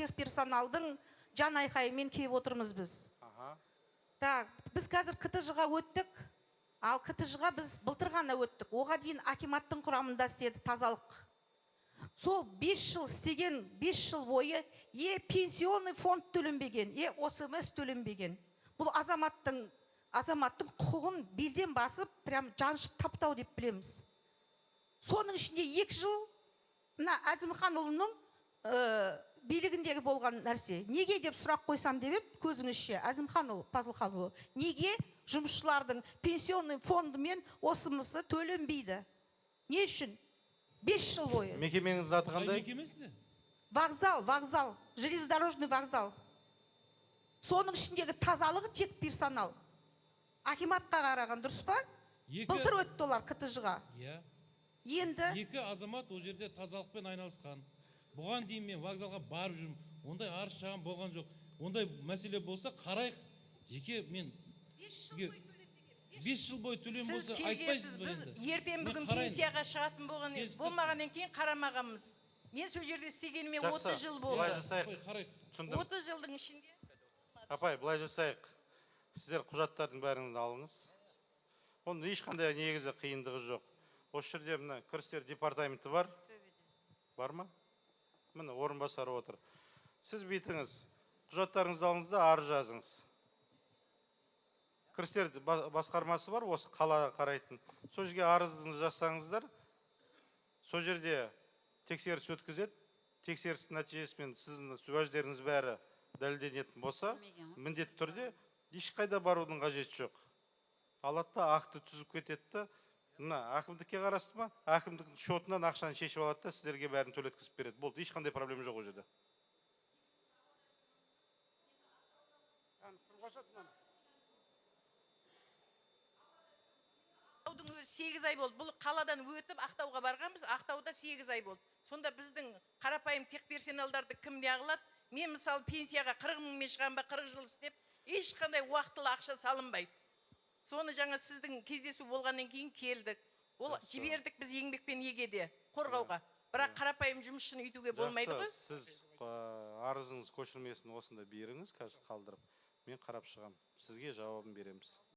Техперсоналдың жан айқайымен келіп отырмыз біз. Так, біз қазір КТЖ-ға өттік. Ал КТЖ-ға біз былтыр ғана өттік. Оға дейін акиматтың құрамында істеді тазалық. Сол 5 жыл істеген, 5 жыл бойы е пенсионный фонд төленбеген, е ОСМС төленбеген. Бұл азаматтың құқығын белден басып, прям жаншып таптау деп білеміз. Соның ішінде 2 жыл мына Әзімханұлының билігіндегі болған нәрсе. Неге деп сұрақ қойсам деп ем, көзіңізше, Әзімханұлы, Пазылханұлы, неге жұмысшылардың пенсионный фонды мен ОСМС төленбейді? Не үшін 5 жыл бойы? Мекемеңіздің аты Қай қандай? мекеме сізде? Вокзал, вокзал, железнодорожный вокзал. Соның ішіндегі тазалығы тек персонал. Акиматқа қараған дұрыс па? Былтыр өтті олар КТЖ-ға. Иә. Енді Екі азамат ол жерде тазалықпен айналысқан. Бұған дейін мен вокзалға барып жүрмін, ондай арыз шағым болған жоқ. Ондай мәселе болса, қарайық жеке. Мен сізге 5 жыл бойы төлем Сіз болса, келгенсіз, айтпайсыз ба біз енді? ертең Мен бүгін қарайын. пенсияға шығатын болған Келістік. болмағаннан кейін қарамағанбыз. Мен сол жерде істегеніме Жақсы, 30 жыл былай болды. жасайық. Апай, қарайық. Түсіндім. 30 жылдың ішінде. Апай, былай жасайық. Сіздер құжаттардың бәрін алыңыз. Оның ешқандай негізі қиындығы жоқ. Осы жерде мына кірістер департаменті бар. Бар ма? Міне, орынбасары отыр. Сіз бүйтіңіз: құжаттарыңызды алыңыз да, арыз жазыңыз. Кірістер басқармасы бар осы қалаға қарайтын. Сол жерге арызыңызды жазсаңыздар, сол жерде тексеріс өткізеді. Тексерістің нәтижесімен сіздің уәждеріңіз бәрі дәлелденетін болса, міндетті түрде ешқайда барудың қажеті жоқ. Алады да, акті түзіп кетеді да, мына әкімдікке қарасты ма, әкімдіктің шотынан ақшаны шешіп алады да, сіздерге бәрін төлеткізіп береді. Болды, ешқандай проблема жоқ ол жерде. Кім қосады мынаны? Ақтаудың өзі 8 ай болды. Бұл қаладан өтіп, Ақтауға барғанбыз. Ақтауда 8 ай болды. Сонда біздің қарапайым техперсоналдарды кім не қылады? Мен, мысалы, пенсияға 40 мыңмен шығамын ба, 40 жыл істеп, ешқандай уақытылы ақша салынбайды. Соны жаңа сіздің кездесу болғаннан кейін келдік. Ол Жақсы. жібердік біз еңбек пен неге де қорғауға, бірақ қарапайым жұмысшыны өйтуге болмайды ғой. Жақсы, сіз арызыңыз көшірмесін осында беріңіз, қазір қалдырып, мен қарап шығамын, сізге жауабын береміз.